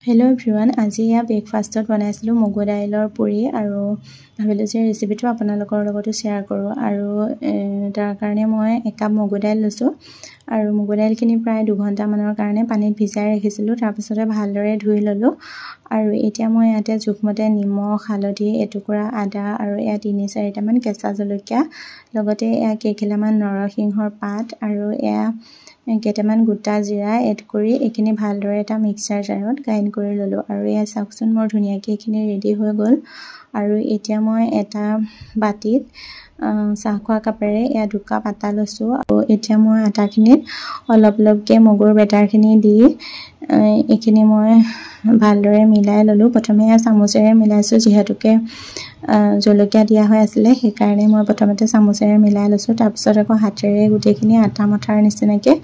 Hello' everyone, আজি এয়া ব্ৰেকফাষ্টত বনাইছিলোঁ মগু দাইলৰ পুৰি আৰু ভাবিলোঁ যে ৰেচিপিটো আপোনালোকৰ লগতো শ্বেয়াৰ কৰোঁ। আৰু তাৰ কাৰণে মই একাপ মগু দাইল লৈছোঁ আৰু মগু দাইলখিনি প্ৰায় 2 ঘণ্টামানৰ কাৰণে পানীত ভিজাই ৰাখিছিলোঁ। তাৰপিছতে ভালদৰে ধুই ল'লোঁ আৰু এতিয়া মই ইয়াতে জোখমতে নিমখ, হালধি, এটুকুৰা আদা আৰু এয়া তিনি চাৰিটামান কেঁচা জলকীয়া, লগতে এয়া কেইখিলামান নৰসিংহৰ পাত আৰু এয়া কেইটামান গোটা জিৰা এড কৰি এইখিনি ভালদৰে এটা মিক্সাৰ জাৰত গ্ৰাইণ্ড কৰি ল'লোঁ। আৰু এয়া চাওকচোন, মোৰ ধুনীয়াকৈ এইখিনি ৰেডি হৈ গ'ল। আৰু এতিয়া মই এটা বাতিত চাহ খোৱা কাপেৰে এয়া 2 কাপ আটা লৈছোঁ আৰু এতিয়া মই আটাখিনিত অলপ অলপকৈ মগুৰ বেটাৰখিনি দি এইখিনি মই ভালদৰে মিলাই ল'লোঁ। প্ৰথমে এয়া চামুচেৰে মিলাইছোঁ, যিহেতুকে জলকীয়া দিয়া হৈ আছিলে, সেইকাৰণে মই প্ৰথমতে চামুচেৰে মিলাই লৈছোঁ। তাৰপিছত আকৌ হাতেৰে গোটেইখিনি আটা মঠাৰ নিচিনাকৈ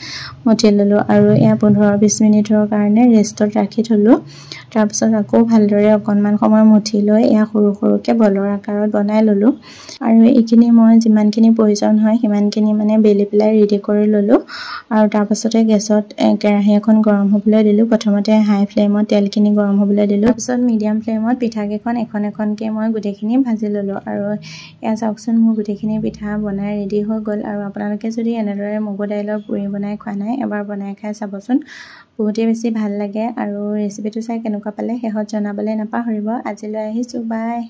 মঠি ল'লোঁ আৰু এয়া 15-20 মিনিটৰ কাৰণে ৰেষ্টত ৰাখি থ'লোঁ। তাৰপিছত আকৌ ভালদৰে অকণমান সময় মঠি লৈ এয়া সৰু সৰুকৈ বলৰ আকাৰত বনাই ল'লোঁ। আৰু এইখিনি মই যিমানখিনি প্ৰয়োজন হয়, সিমানখিনি মানে বেলি পেলাই ৰেডি কৰি ল'লোঁ। আৰু তাৰপাছতে গেছত কেৰাহী এখন গৰম হ'বলৈ দিলোঁ। প্ৰথমতে হাই ফ্লেমত তেলখিনি গৰম হ'বলৈ দিলোঁ, তাৰপিছত মিডিয়াম ফ্লেমত পিঠাকেইখন এখন এখনকৈ মই গোটেইখিনি ভাজি ল'লোঁ। আৰু এয়া চাওকচোন, মোৰ গোটেইখিনি পিঠা বনাই ৰেডি হৈ গ'ল। আৰু আপোনালোকে যদি এনেদৰে মগু দাইলৰ পুৰি বনাই খোৱা নাই, এবাৰ বনাই খাই চাবচোন, বহুতেই বেছি ভাল লাগে। আৰু ৰেচিপিটো চাই কেনেকুৱা পালে শেষত জনাবলৈ নাপাহৰিব। আজিলৈ আহিছোঁ, বাই।